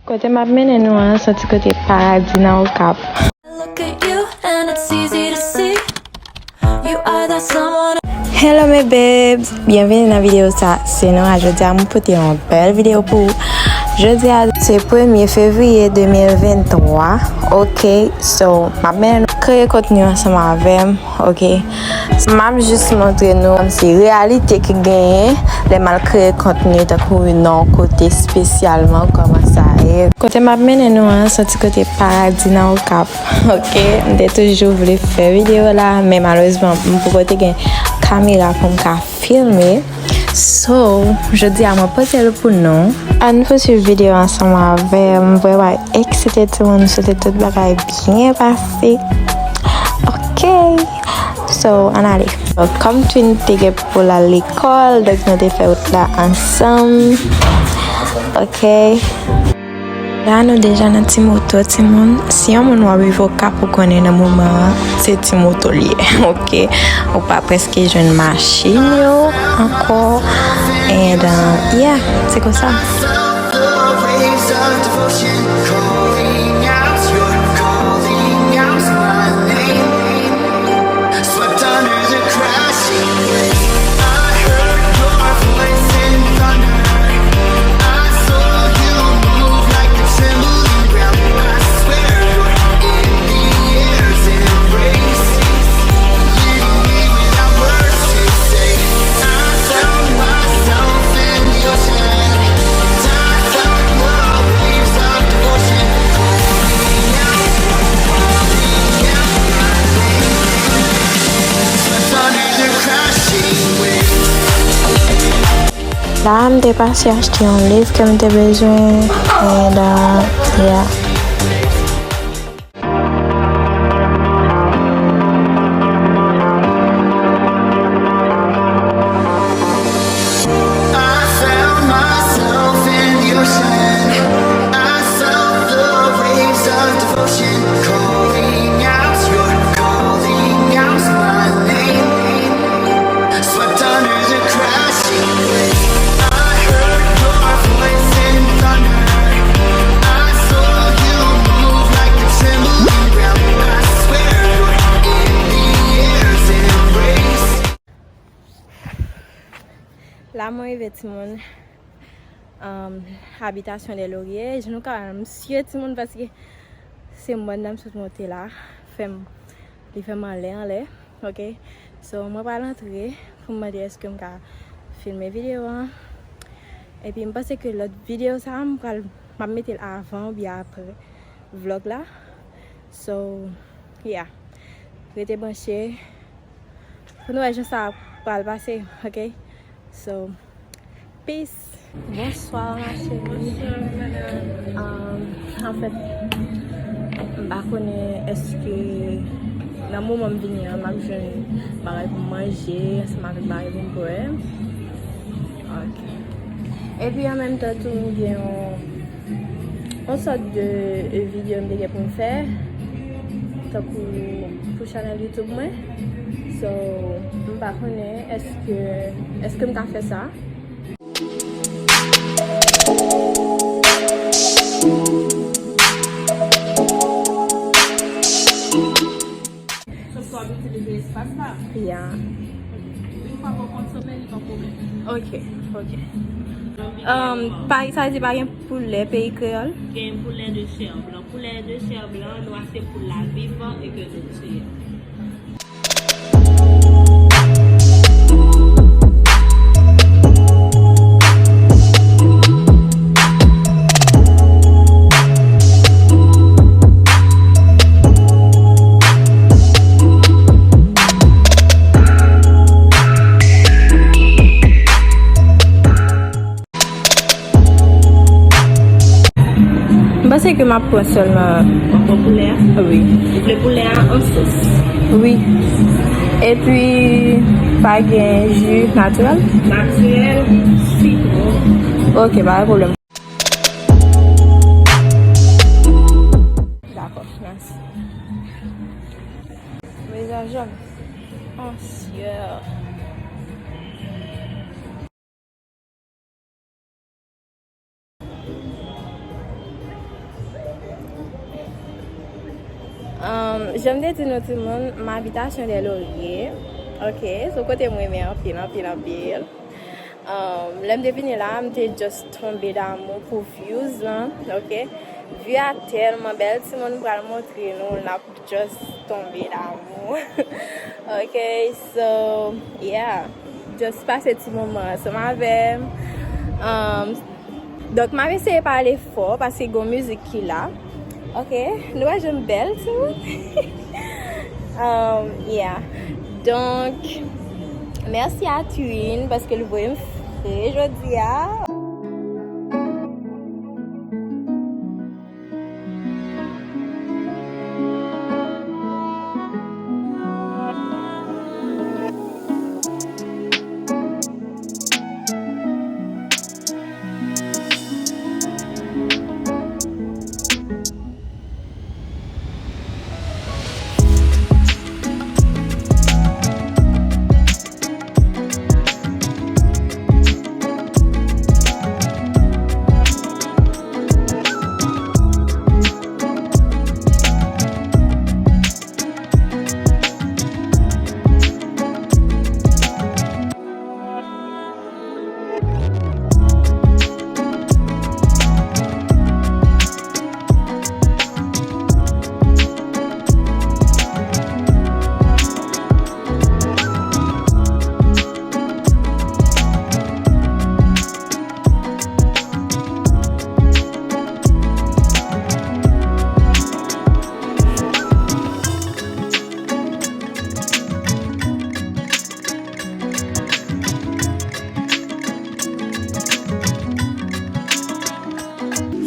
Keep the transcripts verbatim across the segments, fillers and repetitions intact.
Kote m ap mennen nou an, se yon ti kote paradi nan Okap. Look at you and it's easy to see. You are the someone. Hello mes babes, byenveni nan videyo sa. Se Nora, jodi a mwen pote yon bèl videyo pou ou. Jodi a se premye fevriye de mil venntwa. Ok, so m ap mennen nou kreye kontni ansanm avè m. Ok. M ap jis montre nou kòmsi reyalite ki genyen lè m al kreye kontni tankou nan yon kote espesyalman, kòman sa ye. Kote m ap mennen nou an, se yon ti kote paradi nan Okap. Ok, m te toujou vle fè videyo la, men malerezman, m poko te gen kamera pou m ka filme. So, jodi a mwen pote l pou nou. Ann pouswiv videyo ansanm avè m. M vrèman eksite, timoun, m swete tout bagay byen pase. Ok. So, ann ale. So, kòm Twin te gen pou l al lekòl, donk nou te fè wout la ansanm. Ok. La nou deja nan ti moto, timoun. Si yon moun w ap viv Okap, ou konnen nan moman an, se ti moto l ye, ok? Ou pa prèske jwenn machin yo ankò. And, uh, yeah, se konsa. Swept under the crashing waves. I heard your voice in thunder. I saw you move like a trembling ground. I swear you're in the air's embrace, leading me without words to say. I found myself in the ocean. Dive down the waves of devotion. Calling out, calling out my name. La, m te pase achte yon liv ke m te bezwen, and, uh, yeah. I found myself in the ocean. I felt the waves of devotion calling out your, calling out my name. Swept under the crashing waves. I heard your voice in thunder. I saw you move like a trembling ground. I swear you're in the air's embrace. La mwen rive, timoun. Um, Habitation des Lauriers. Je nou ka wè misye, timoun, paske se mòn nan m sot monte la. Fè m, li fè m anlè, anlè. Ok. So, mwen pral antre pou m mande èske m ka filme videyo an. Epi m panse ke lòt videyo sa, m pral, m ap mete l avan oubyen apre vlòg la. So, yeah. Rete branche. Pou nou wè jan sa pral pase, ok? So, peace. Bonsoir, ma chérie. Bonsoir, madame. Um, anfèt, m pa konnen èske nan moman m vini an, m ap jwenn bagay pou m manje, ansanm avèk bagay pou m bwè. Ok. Epi an menm tan tou, m gen yon yon sòt de, e, videyo m te gen pou m fè, tankou pou chanèl YouTube mwen. So, m pa konnen èske, èske m ka fè sa. Sòf ke w ap itilize espas la. Ya. Yon fwa ke w konsome, li pa pwoblèm. Ok, ok. Um, pa, sa vle di pa gen poulè peyi kreyòl? Gen poulè de chè blan. Poulè de chè blan, nou achte poul la vivan e ke nou tiye. M panse ke m ap pran sèlman. W ap pran poulè a? Wi. Ou vle poulè a an sos? Wi. Epi, pa gen ji natirèl? Natirèl, sitwon. Ok, pa gen pwoblèm. Dakò, mèsi. Mezanmi, ansyè. Um, jan m te di nou timoun, m abite a Champs des Lauriers. Ok, se yon kote m renmen anpil, anpil, anpil. Um, lè m te vini la, m te just tonbe damou pou views lan, ok? View a tèlman bèl, timoun, m pral montre nou, n ap just tonbe damou. Ok, so, yeah, just pase ti moman ansanm avè m. Um, donk, m ap eseye pale fò paske gon mizik ki la. Ok, nou wè jan m bèl, timoun? Um, yeah. Donk, mèsi a Twin paske l voye m fre jodi a.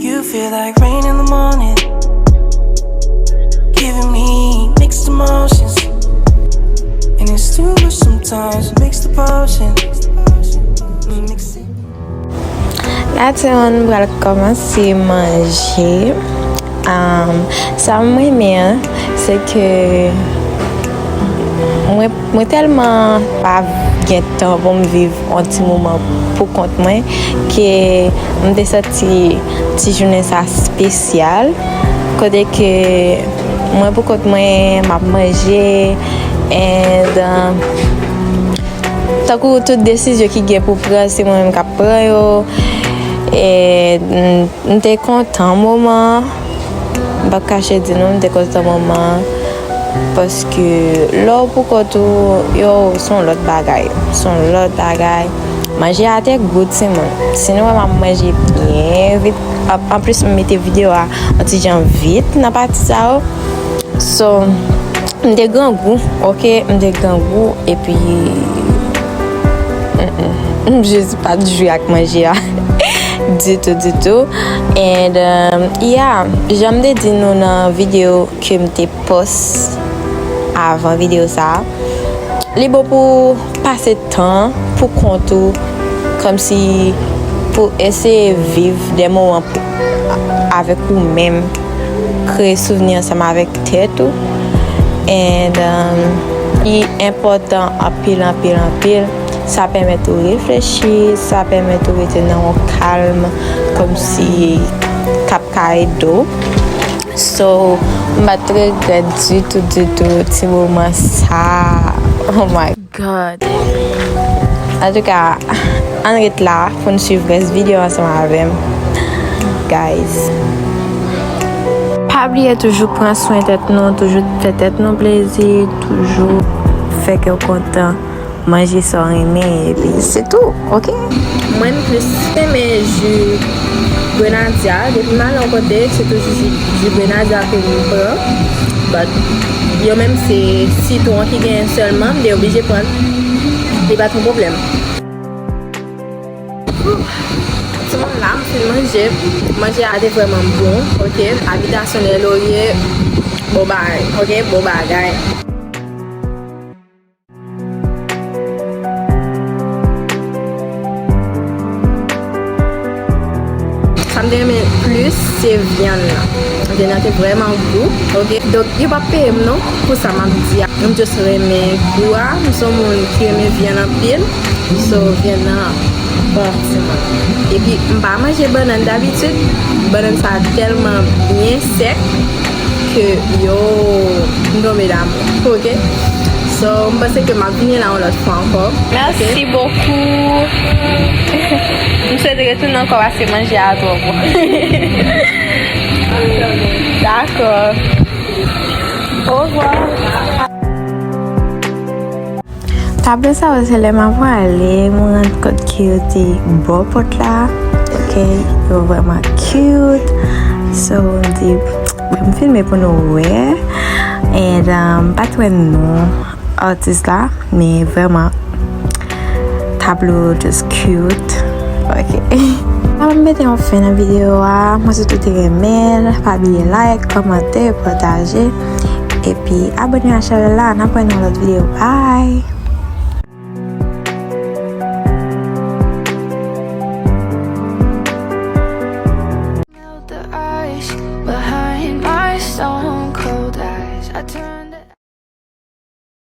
You feel like rain in the morning, giving me mixed emotions. And it's too much sometimes, mix the potion. Mix it. La, timoun, m pral kòmanse manje. Um, sa m renmen an, se ke mwen, mwen tèlman pa gen tan pou m viv yon ti moman pou kont mwen, ke m te santi ti jounen sa espesyal, kote ke mwen pou kont mwen, m ap manje, and, uh, tankou tout desizyon ki gen pou pran, se mwen menm k ap pran yo. E m, m te kontan moman an. M p ap kache di nou, m te kontan moman an. Paske lè w pou kont ou, yo, se yon lòt bagay. Se yon lòt bagay. Manje a te gou, timoun. Si nou wè m ap manje byen vit, an, anplis, m mete videyo a yon ti jan vit nan pati sa yo. So, m te grangou, ok? M te grangou, epi, mm, mm, m jis pa t jwi ak manje a. Ditou, ditou. And, um, yeah, jan m te di nou nan videyo ke m te post avan videyo sa a, li bon pou pase tan pou kont ou, kòmsi pou eseye viv de moman avèk ou menm, kreye souvni ansanm avèk tèt ou. And, um, li enpòtan anpil, anpil, anpil. Sa pèmèt ou reflechi, sa pèmèt ou rete nan yon kalm, kòmsi k ap ka ede w. So, m pa t regrèt ditou, ditou, ti moman sa. Oh my God. Antouka, ann ret la pou n swiv rès videyo ansanm avè m, guys. Pa bliye toujou pran swen tèt nou, toujou fè tèt nou plezi, toujou fè kè w kontan, manje sa w renmen, epi se tou, ok? Mwen, m plis renmen ji grenadya. Depi m al yon kote, se toujou ji, ji grenadya ke m pran. But yo menm se sitwon ki genyen sèlman, m te oblije pran. Li pa t yon pwoblèm. Timoun, la, m fin manje. Manje a te vrèman bon, ok? Abitasyon Lè Lorye, bon bagay, ok? Bon bagay. Sa m te renmen plis, se vyann nan. Vyann nan te vrèman gou, ok? Donk, yo p ap peye m non pou sa m ap di a. M just renmen gou a. M se yon moun ki renmen vyann anpil. So, vyann nan bon, timoun. Epi, m pa manje bannann dabitid. Bannann sa tèlman byen sèk. Yo, m tonbe damou. Ok. So, m panse ke m ap vini la yon lòt fwa ankò. Merci beaucoup. M swete retounen ankò paske manje a twò bon. Dakò. Au revoir. Tablo sa yo se lè m ap prale, mwen rann kont ke yo te bò pòt la. Ok, yo vrèman cute. So, m di, m filme pou nou wè. And um, m pa t wè non atis la, men vrèman tablo just cute. Ok. Sa va mete yon fen nan videyo a. Mwen sou tout renmen. Pa bliye like, kòmante, pataje. Epi abone a chanèl la. N ap wè nan lòt videyo. Bye!